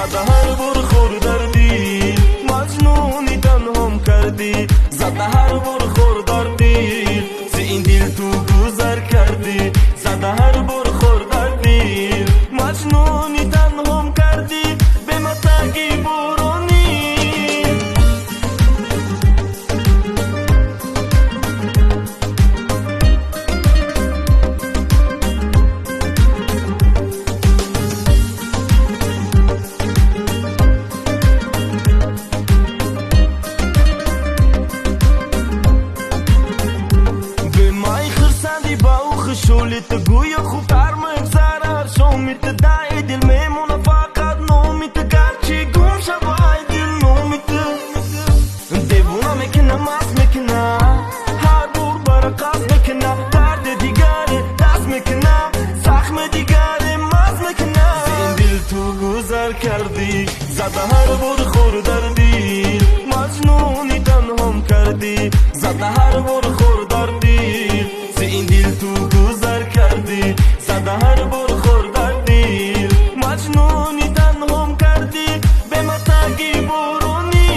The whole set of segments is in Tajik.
Зада ҳар бор хор дар дил, Маҷнуни танҳом кардӣ. Зада ҳар бор хор дар дил, зи ин дил ту гузар кардӣ. Зада ҳар бор хор дар дил, Маҷнуни танҳом кардӣ. Бематаги боронӣ. Бемай хурсандӣ ба ӯ хушҳолӣ ту, гӯё хубтар мегзарад шоми ту. Даи дил мемона фақат номи ту, гарчи гум шавай дил номи ту. Девона мекуна, маст мекуна, ҳар бор барақас мекуна. Дарди дигаре даст мекуна, захми дигаре маз мекуна. Зин дил ту гузар кардӣ, зада ҳар бор хор дар дил, Маҷнуни танҳом кардӣ. Зада ҳар бор хор дар дил, зи ин дил ту гузар кардӣ. Зада ҳар бор хор дар дил, Маҷнуни танҳом кардӣ. Бематаги боронӣ.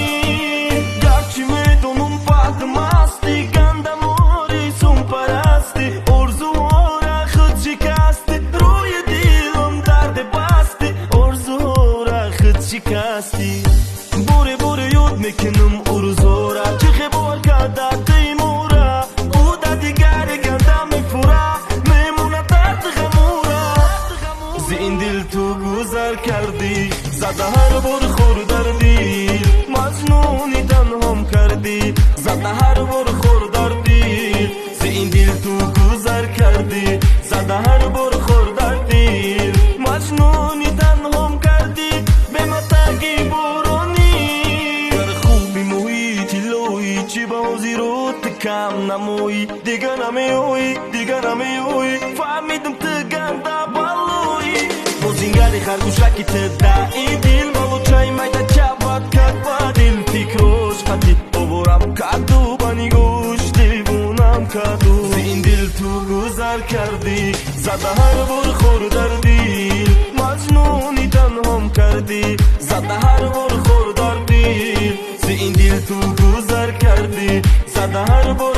Гарчи медонам бад масти, гандамори сумпарасти, орзуҳора худ шикасти, рӯи дилам дарде басти, орзуҳора худ шикасти. Боре боре ёд мекунам урӯзора, чӣ хебовар карда тимура. Буда дигаре ганда мефура, мемона дарди ғамура. Зи ин дил ту гузар кардӣ, зада ҳар бор хор дар дил, Маҷнуни танҳом кардӣ. Зада ҳар бор хор дар дил, зи ин дил ту гузар кардӣ. Зада ҳар бор хор дар дил, Маҷнуни танҳом кардӣ. Бематаги боронӣ. Гар хуби моҳи тиллоӣ, чӣ ба ҳозирот ту кам намоӣ. Дига намеоӣ, дига намеоӣ, фаҳмидам ту ганда балоӣ. Бозингари харгӯшаки ту даи дил, болочаи майда чавад как ба дил. Фикрош қатӣ оборам каду, ба нигоҳш девонам каду. Зи ин дил ту гузар кардӣ, зада ҳар бор хор дар дил, Маҷнуни танҳом кардӣ. Зада ҳар бор хор дар дил, зи ин дил ту гузар кардӣ. Зада ҳар бор